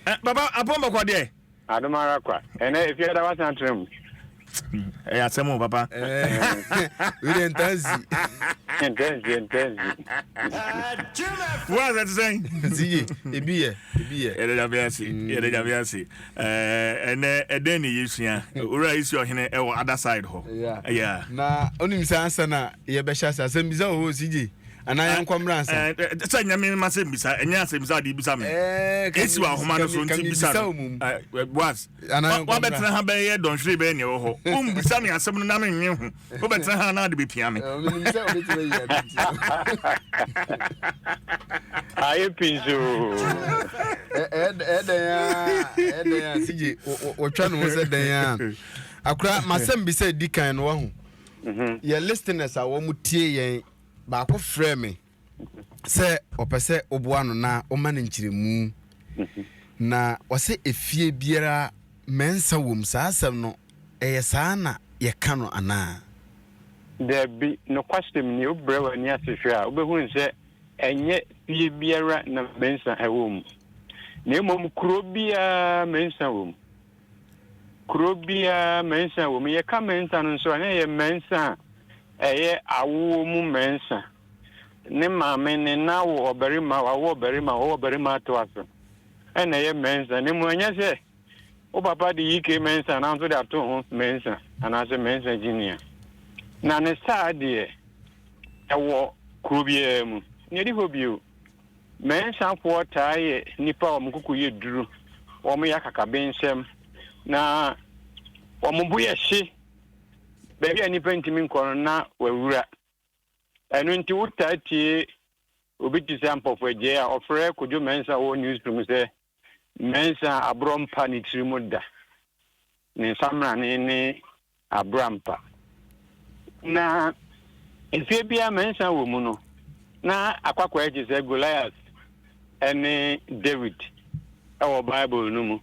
Papa apɔn bɔkɔ deɛ. Adom ara kwa. Ɛnɛ efiada wasan atena mu. Ɛyɛ asɛm o papa. Wei deɛ ntansi. Ntansi ntansi. Wo asɛ te sɛn? Siye ebi yɛ ebi yɛ. Yɛde nyame ase yɛde nyame ase. Ɛnɛ ɛdɛn ne yɛsua? Owura esi ɔhene ɛwɔ other side hɔ. Yeah. Na onim sɛ ansa na yɛbɛhyɛ ase asɛm bisa wɔ hɔ CJ. Anaa yɛnkɔ mmra ansa. Sɛ nyɛ me ma sɛ mbisa, ɛnyɛ asɛmbisa ade bisa me. Esi wɔ ahoma no so nti bisa no. Boaz, wabɛtena ha bɛyɛ dɔnhwere bɛyɛ nea ɛwɔ hɔ. Wombisa me asɛm no na menwe ho. Wobɛtena ha na ade bɛpia me. Ayɛ pii nso. Ɛdɛn a, ɛdɛn a, CJ, wɔtwa ne ho sɛ dɛn a. Akora, masɛm bisa di kan no wahu. Yɛ listeners a wɔn tie yɛn Baako frɛɛ me sɛ ɔpɛ sɛ woboa no na woma no nkyerɛmu. Na ɔsɛ efie biara mɛnsa wom. Saa asɛm no, ɛyɛ saa na yɛka no anaa? Dabi, nokwasɛm ni, wobrɛ w'ani ase hwɛ a, wobɛhunu sɛ ɛnyɛ fie biara na mɛnsa wɔ mu, na mmom kuro biara mɛnsa wɔ mu. Kuro biara mɛnsa wɔ mu. Yɛka mɛnsa no nso a, na ɛyɛ mɛnsa a ɛyɛ awoɔ mu mɛnsa. Ne maame ne na wo ɔbarima, wawo ɔbarima, wɔwɔ ɔbarima atoa so. Ɛna ɛyɛ mɛnsa. Na mmom ɛnyɛ sɛ wo papa de EK mɛnsa na nso de ato ho mɛnsa anaasɛ mɛnsa junior. Na ne saa deɛ ɛwɔ kuro biara mu. Nea ɛdi hɔ bio. Mɛnsafoɔ taa yɛ nnipa a wɔn koko yɛ duru, wɔyɛ akakabensɛm, na wɔn bo yɛ hye. Baabi a nnipa ntumi nkɔ no na wɔawura. Ɛno nti wotaa tie obi te sɛ Ampɔfo Agyei a ɔfrɛ Kojo Mensah wɔ newsroom sɛ Mensah aborɔ mpa ne tiri mu da. Ne nsamrane ne Abrampa. Na mfeɛ biara mmiɛnsa wɔ mu no, na akwakoraa te sɛ Goliath ne David wɔ Bible no mu.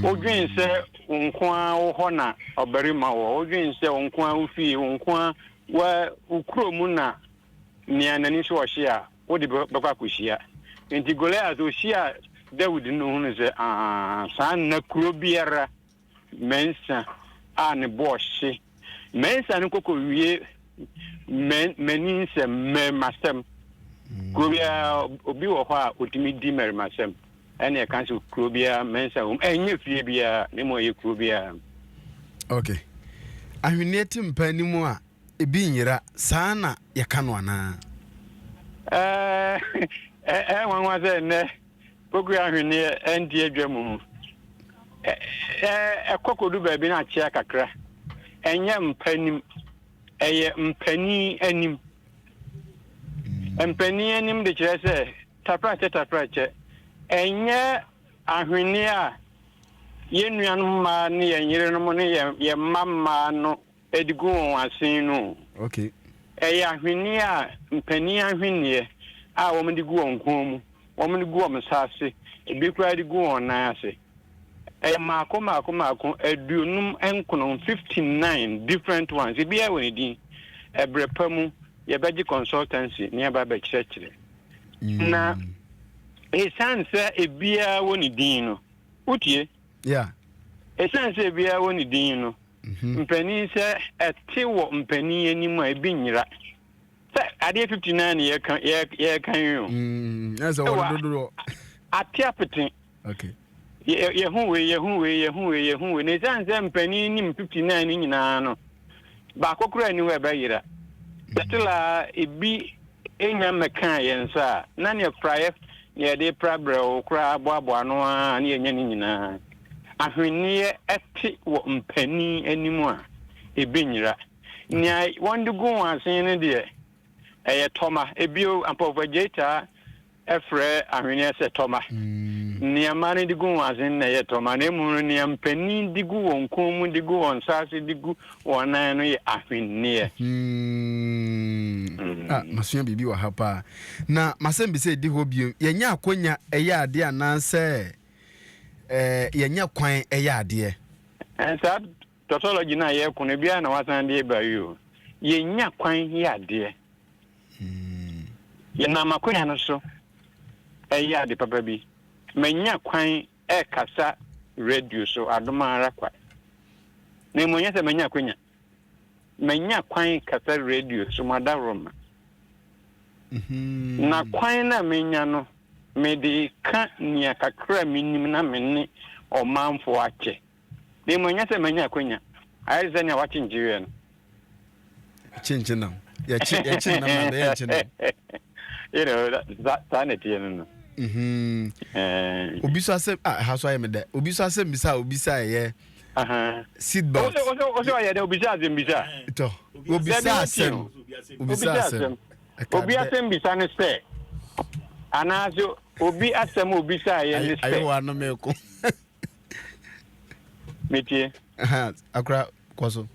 Wodwen sɛ wo nko ara wo hɔ na ɔbarima wɔ, wodwen sɛ wo nko ara wo fie, wo nko ara wo kuro mu na nea n'ani so ɔhye a, wode bɛkɔ akɔhyia. Enti Goliath ɔhyiaa Dawid no hunu sɛ, aa, saa nna kuro biara mɛnsa a ne bo ɔhye. Mɛnsa no kɔkɔ wie mani nsɛm, mmarimasɛm. Kuro biara obi wɔ hɔ a ɔtumi di mmarimasɛm. Ɛne ɛka sɛ kuro biara mɛnsa wɔ mu. Ɛnyɛ fie biara, na mmom ɛyɛ kuro biara. Okay. Ahwenneɛ te mpa anim a ebi nyera, saa na yɛka no anaa? Ɛyɛ nwanwa sɛ nnɛ pokua ahweneɛ ɛnte adwa mu. Ɛkɔ kɔdu baabi na akyea kakra. Ɛnyɛ mpanim, ɛyɛ mpanin anim. Mpanin anim de kyerɛ sɛ taprakyɛ taprakyɛ. Ɛnyɛ ahweneɛ a yɛn nuanom mmaa ne yɛn yerenom ne yɛn mma mmaa no de gu wɔn asen no. Okay. Ɛyɛ ahwenneɛ a mpanin ahwenneɛ a wɔde gu wɔn kɔn mu, wɔde gu wɔn nsa ase, ebi koraa de gu wɔn nan ase. Ɛyɛ mmaako mmaako mmaako 59, 59 different ones. Ebiara wɔ ne din. Ɛbrɛ pa mu yɛbɛgye consultancy ne yɛba abɛkyerɛkyerɛ. Na esiane sɛ ebiara wɔ ne din no, wotie? Yeah. Esiane sɛ ebiara wɔ ne din no, Mpanin sɛ ɛte wɔ mpanin anim a ebi nyera. Sɛ adeɛ 59 ne yɛka yɛka yi o. Ɛsɛ wɔn dodoɔ. Ate apete. Okay. Yɛhu wei yɛhu wei yɛhu wei yɛhu wei na esiane sɛ mpanin nim 59 no nyinaa no baako koraa ni hɔ ɛbɛyera. Still a ebi enya mmɛkaa yɛn nsa a na neɛ praeɛ na yɛde pra brɛoo koraa boaboa ano ara na yɛanya ne nyinaa. Ahwenneɛ te wɔ mpanin anim a, ebi nyera. Nea wɔde gu wɔn asen no deɛ, ɛyɛ tɔma. Ebio, Ampɔfoagyei taa frɛ ahwenneɛ sɛ tɔma. Nea mmaa no de gu wɔn asen no na ɛyɛ tɔma, na mmom no, nea mpanin de gu wɔn kɔn mu, de gu wɔn nsa ase, de gu wɔn nan no yɛ ahwenneɛ. Ah, masua biribi wɔ ha paa. Na masɛm bi sɛ ɛdi hɔ bio, yɛnya akonya ɛyɛ adeɛ anaasɛ eh, yɛnya kwan ɛyɛ adeɛ? Saa tautology no a yɛko no, ebiara na wasan de ba yi o. Yɛnya kwan yɛ adeɛ. Yɛnam akonya no so ɛyɛ ade papa bi. Manya kwan rekasa radio so adom ara kwa. Na mmom ɛnyɛ sɛ manya akwanya. Manya kwan kasa radio so mo adaworoma. Na kwan no a manya no, mede reka nea kakra a menim na me ne ɔmanfoɔ akyɛ. Na mmom ɛnyɛ sɛ manya akwanya. Ayɛ te sɛ nea wakyenkyereɛ no. Kyenkye nam. Yɛkye yɛkye nam na bɛyɛ nkye nam. You know, saa na ɛteɛ no no. Mm-hmm. Obi so asɛm ah ha so ayɛ me dɛ. Obi so asɛm bisa a obi sa ɛyɛ. Seat belt. Ɔsɛ ɔyɛ dɛ obi sa asɛm bisa. Tɔ obi sa asɛm. Obi sa asɛm. Obi asɛm bisa ne sɛ anaasɛ obi asɛm obi sa yɛ ne sɛ. Ayewa no meko. Metie. Akora kɔ so.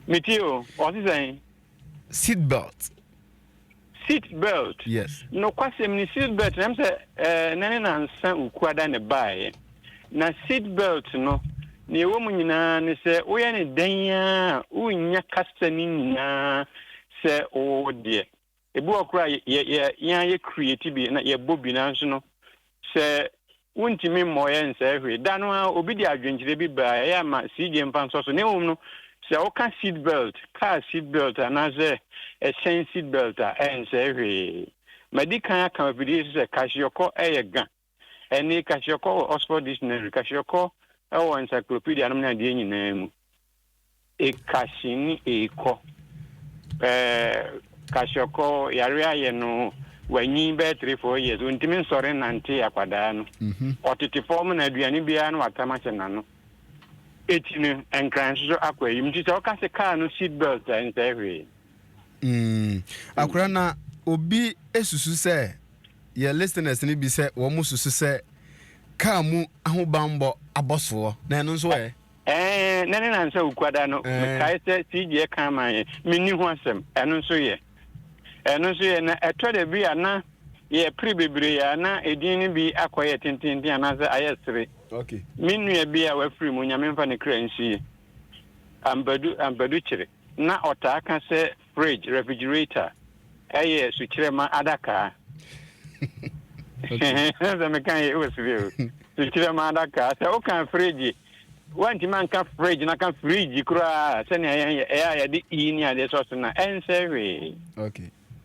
Metie o, ɔse sɛn? Seat belt. Seat belt. Yes. Nokwasɛm ni seat belt na sɛ ɛɛ na ne nansa ukuada ne baeɛ. Na seat belt no nea ɛwɔ mu nyinaa ne sɛ woyɛ ne dɛn a wonnya kasa no nyinaa sɛ wo deɛ. Ebi wɔ koraa yɛ yɛ yɛn ara yɛ create bi na yɛbɔ bi nanso no sɛ wontumi mmɔ yɛ nsɛe hwee. Da no ara obi de adwenkyerɛ bi baa ɛyɛ ama CJ mfa nsɔ so na mmom no sɛ woka seat belt, car seat belt anaasɛ ɛhyɛn seat belt a ɛnsɛe hwee. Madi kan aka wɔ afidie so sɛ kahyiyɔkɔ yɛ ga. Ɛnne kahyiyɔkɔ wɔ Oxford Dictionary, kahyiyɔkɔ wɔ encyclopedia nom ne adeɛ nyinaa mu. Ekahye ne ekɔ. Ɛɛ kahyɛkɔ yare ayɛ no wanyin bɛyɛ 3 4 years ontumi nsɔre nnante akwadaa no. Ɔtete fam na aduane biara na watam ahyɛ n'ano. Eti no nkran nso so akɔ ayim nti sɛ ɔka sɛ kaa no seat belt a ɛnsɛe hwee. Akora na obi susu sɛ yɛ listeners no bi sɛ wɔn susu sɛ kaa mu ahobanbɔ abɔsoɔ na ɛno nso ɛ. Ɛɛ, na ne nansa Wukuada no, mekae sɛ CJ ka maa yɛn. Minni ho asɛm. Ɛno nso yɛ. Ɛno nso yɛ. Na ɛtɔ da bi a na yɛpere bebree a na edin no bi akɔyɛ tenteenten anaasɛ ayɛ sere. Me nua bi a wafiri mu, Nyame mfa ne kra nsie, Ampadu, Ampadu Kyere, na ɔtaa ka sɛ fridge, refrigerator, ɛyɛ sukyerɛma adakaa. Sɛ meka yɛ wɔ sere o. Sukyerɛma adakaa. Sɛ woka fridge, woantumi anka fridge na ka fridge koraa sɛnea yɛn ɛyɛ a yɛde i ne adeɛ sɔ so na ɛnsɛ hwee.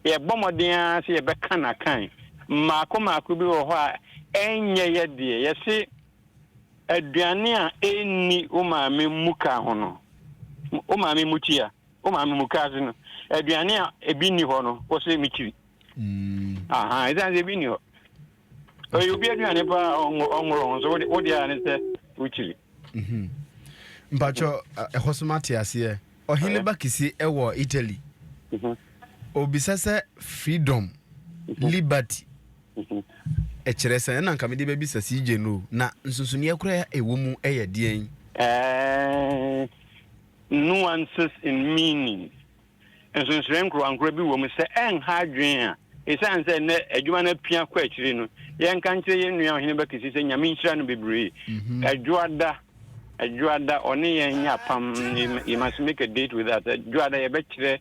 Yɛbɔ mmɔden ara sɛ yɛbɛka n'akan. Mmaako mmaako bi wɔ hɔ a ɛnyɛ yɛ deɛ. Yɛse aduane a ɛnni wo maame muka ho no, wo maame mutia, wo maame muka ase no, aduane a ebi nni hɔ no, wose mekyiri. Aha, ɛsiane sɛ ebi nni hɔ. Ɔyɛ obi aduane paa ɔnworo ho nso wo deɛ a ne sɛ wokyiri. Mpakyɛ ɛhɔ so mate aseɛ. Ɔhene ba kisi ɛwɔ Italy. Obisa sɛ freedom, liberty ɛkyerɛ sɛn? Ɛna nka mede bɛbisa CJ no na nsonsonoeɛ koraa ɛwɔ mu ɛyɛ deɛn? Nuances in meaning. Nsonsonoeɛ nkorowankorowa bi wɔ mu sɛ ɛnha adwene a, ɛsiane sɛ nnɛ adwuma no apia kɔ akyiri no, yɛnka nkyerɛ yɛn nua Ɔhene Bakisi sɛ Nyame nhyira no bebree. Ɛdwoada, Ɛdwoada, ɔne yɛn nyɛ apam, he must make a date with us. Ɛdwoada yɛbɛkyerɛ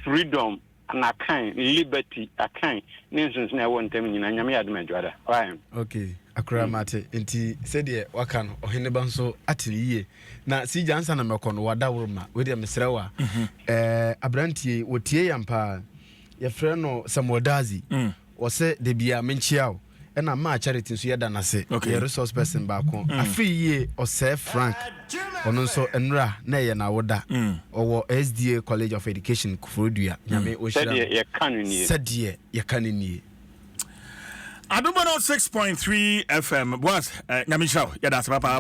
freedom n'akan, liberty akan ne nsonsonoeɛ a ɛwɔ ntam nyinaa. Nyame yɛ adom a Ɛdwoada. Why? Okay, akora mate. Nti sɛdeɛ waka no, ɔhene ba nso ate no yie. Na Sigya ansa na mɛkɔ no, wadaworo ma. Wei deɛ mesrɛ wo a, ɛɛ aberanteɛ yi, wɔtie yɛn paa. Yɛfrɛ no Samuel Dazi. Ɔsɛ da biara menkyea wo. Ɛna maa Charity nso yɛda no ase. Yɛ resource person baako. Afei yie Ɔsɛɛ Frank, ɔno nso nnora na ɛyɛ n'awoda. Ɔwɔ SDA College of Education, Koforidua. Nyame ɔnhyira no. Sɛdeɛ yɛka no nie. Sɛdeɛ yɛka no nie. Adom 106.3 FM. Boaz, Nyame nhyira wo. Yɛda ase papaapa.